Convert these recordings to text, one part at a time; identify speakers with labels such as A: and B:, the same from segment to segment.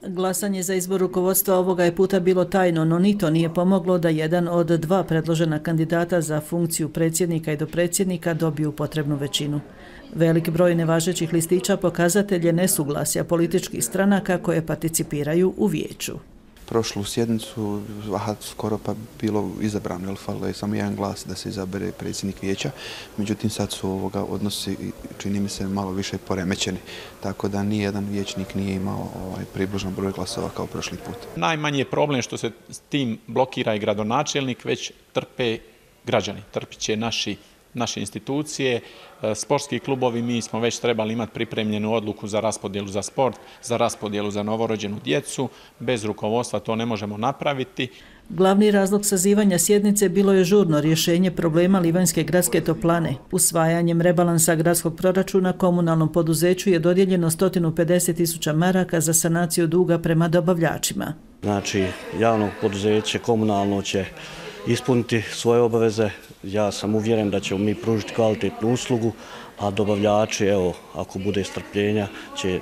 A: Glasanje za izbor rukovodstva ovoga je puta bilo tajno, no ni to nije pomoglo da jedan od dva predložena kandidata za funkciju predsjednika i dopredsjednika dobiju potrebnu većinu. Velik broj nevažećih listića pokazatelj je nesuglasja političkih stranaka koje participiraju u vijeću.
B: Prošlu sjednicu, skoro pa bilo izabrano, falilo je samo jedan glas da se izabere predsjednik vijeća, međutim sad su odnosi, čini mi se, malo više poremećeni, tako da nijedan vijećnik nije imao približan broj glasova kao prošli put.
C: Najmanji je problem što se s tim blokira i gradonačelnik, već trpe građani, trpit će naše institucije, sportski klubovi. Mi smo već trebali imati pripremljenu odluku za raspodjelu za sport, za raspodjelu za novorođenu djecu. Bez rukovodstva to ne možemo napraviti.
A: Glavni razlog sazivanja sjednice bilo je žurno rješenje problema Livanjske gradske toplane. Usvajanjem rebalansa gradskog proračuna komunalnom poduzeću je dodijeljeno 150.000 maraka za sanaciju duga prema dobavljačima.
D: Znači, javno poduzeće komunalno će ispuniti svoje obaveze. Ja sam uvjeren da ćemo mi pružiti kvalitetnu uslugu, a dobavljači, evo, ako bude strpljenja, će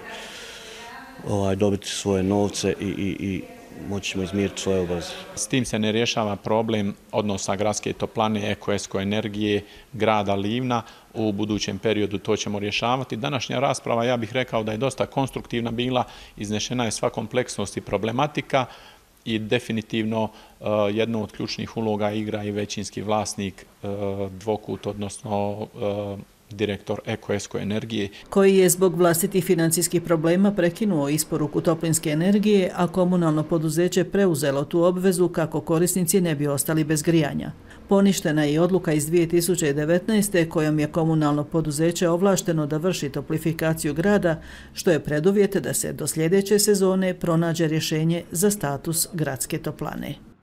D: dobiti svoje novce i moći ćemo izmiriti svoje obaveze.
C: S tim se ne rješava problem odnosa gradske toplane, Eko energije, grada Livna. U budućem periodu to ćemo rješavati. Današnja rasprava, ja bih rekao da je dosta konstruktivna bila, iznešena je sva kompleksnost i problematika. I definitivno jednu od ključnih uloga igra i većinski vlasnik Dvokut, odnosno direktor Eko energije.
A: Koji je zbog vlastitih financijskih problema prekinuo isporuku toplinske energije, a komunalno poduzeće preuzelo tu obvezu kako korisnici ne bi ostali bez grijanja. Poništena je i odluka iz 2019. kojom je komunalno poduzeće ovlašteno da vrši toplifikaciju grada, što je preduvjet da se do sljedeće sezone pronađe rješenje za status gradske toplane.